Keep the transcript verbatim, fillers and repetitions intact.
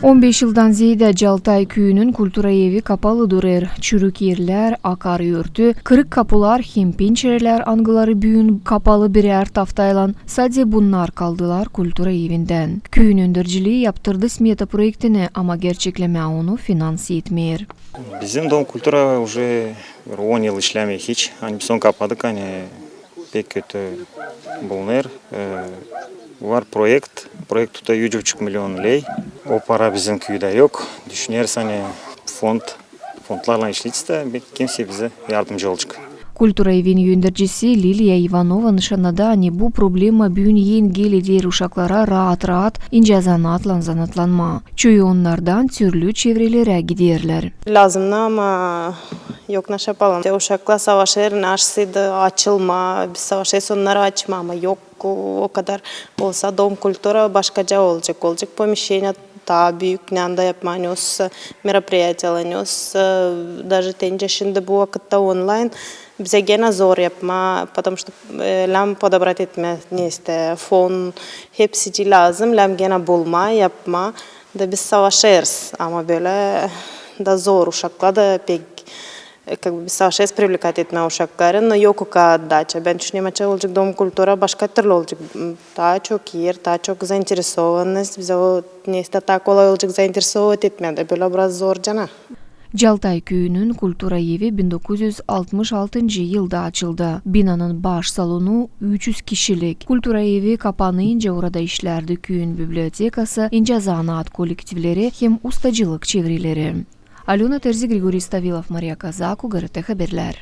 On beş yıldan zeedä Caltay küüyünün kultura evi kapalı durêr. Çürük erlär, akar örtü, kırık kapular hem pençerelär, angıları büün kapalı birär taftaylan, sade bunnar kaldılar kultura evindän. Küüyün öndercilii yaptırdı smeta proektini, ama gerçeklemää onu finans etmeer. Bizim Dom kultura uje on yıl işlämeer hiç. Ani biz onu kapadık, ani pek kötü bulunêr. E, var proekt. Proekt tuta üç buçuk milion lei. O para bizim küüdä yok. Düşüneriz, ani fond, fondlarlan işleyecez dä, belki kimsey bizä yardımcı olacek. Kultura evin öndercisi Liliya İvanova nışannadı, ani bu problema büün engel eder uşaklara raat-raat incä zanaatlan zanaatlanmaa. Çoyu onnardan türlü çevrelerä giderlär. Lääzımnı, ama yok, ne yapalım. Te uşaklar savaşêr, ne aşsıydı açılmaa, biz savaşêrız onnarı açmaa, ama yok o, o kadar. Olsa Dom kultura başkaca olacek, olacek pomişçeniya taa büük, ne anda yapmaa, ne olsa meropriyatiyalar, ne olsa, daje te nicä şindi bu vakıtta onlayn, bizä genä zor yapmaa, потому что, e, lääzım подобрать etmää, ne ise, fon, hepsicii lääzım, lääzım genä bulmaa, yapmaa. Da biz savaşêrız, ama bölä da zor, uşaklar da pek, e, как бы, biz savaşêrız привлекать etmää uşakları, но yok o kadar отдача. Bän düşünerim, açan olacek Dom kultura, başka türlü olacek. M, taa çok er, taa çok заинтересованность, bizä o, ne ise, taa kolay olacek заинтересовать etmää, da bölä biraz zor canı. Caltay küüyünün kultura evi bin dokuz üz altmış altıncı yılda açıldı. Binanın baş salonu üç üz kişilik. Kultura evi kapanınca orada işlärdi küüyün bibliotekası, incä zanaat kollektivleri hem ustacılık çevreleri. Alöna Terzi, Grigori Stavilov, Mariya Kazaku, GRT Haberlär.